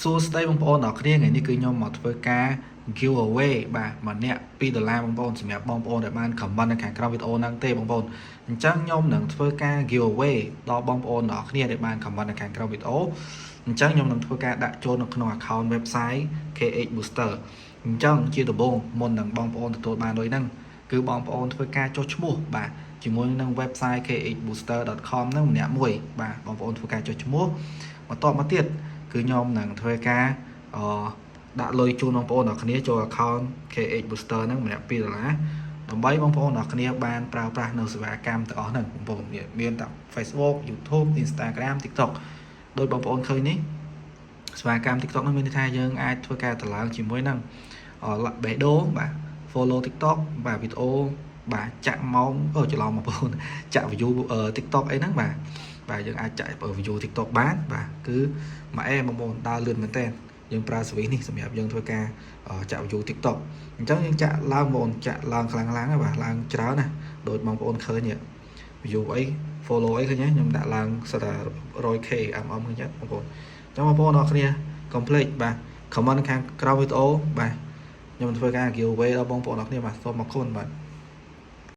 សួស្តីបងប្អូនទាំងអស់គ្នាថ្ងៃនេះគឺខ្ញុំមកធ្វើការ give away បាទម្នាក់2ដុល្លារបងប្អូនសម្រាប់បងប្អូនដែលបាន comment នៅខាងក្រោមវីដេអូហ្នឹងទេបងប្អូនអញ្ចឹងខ្ញុំនឹងធ្វើការ give away ដល់បងប្អូនទាំងអស់គ្នាដែលបាន comment នៅខាងក្រោមវីដេអូអញ្ចឹងខ្ញុំនឹងធ្វើការដាក់ចូលនៅក្នុង account website KH Booster អញ្ចឹងជាដំបូងមុននឹងបងប្អូនទទួលបានលុយហ្នឹងគឺបងប្អូនធ្វើការចុះឈ្មោះបាទជាមួយនឹង website khbooster.com ហ្នឹងម្នាក់មួយបាទបងប្អូនធ្វើការចុះឈ្មោះបន្ទាប់មកទៀតគឺខ្ញុំនឹងធ្វើការអដាក់លុយជូនបងប្អូនទាំងគ្នាចូល account KH Booster ហ្នឹងម្នាក់2ដុល្លារដើម្បីបងប្អូនទាំងគ្នាបានប្រើប្រាស់នៅសេវាកម្មទាំងអស់ហ្នឹងបងប្អូនមានទាំង Facebook, YouTube, Instagram, TikTok ដោយបងប្អូនឃើញនេះសេវាកម្ម TikTok ហ្នឹងមានន័យថាយើងអាចធ្វើការតម្លើងជាមួយនឹងបេះដូងបាទ follow TikTok បាទវីដេអូបាទចាក់ម៉ោងអូច្រឡំបងប្អូនចាក់ view TikTok អីហ្នឹងបាទបាទយើងអាចចាក់ view TikTok បានបាទគឺមួយអែបងប្អូនដើរលឿនមែនតើយើងប្រើ service នេះសម្រាប់យើងធ្វើការចាក់ view TikTok អញ្ចឹងយើងចាក់ឡើងបងប្អូនចាក់ឡើងខ្លាំងឡើងបាទឡើងច្រើនណាដូចបងប្អូនឃើញនេះ view អី follow អីឃើញទេខ្ញុំដាក់ឡើងសិតតែ 100K ឃើញទេបងប្អូនអញ្ចឹងបងប្អូនអរគ្នាកុំភ្លេចបាទ comment ខាងក្រោមវីដេអូបាទខ្ញុំធ្វើការ give away ដល់បងប្អូនអរគ្នាបាទសូមអរគុណបាទ។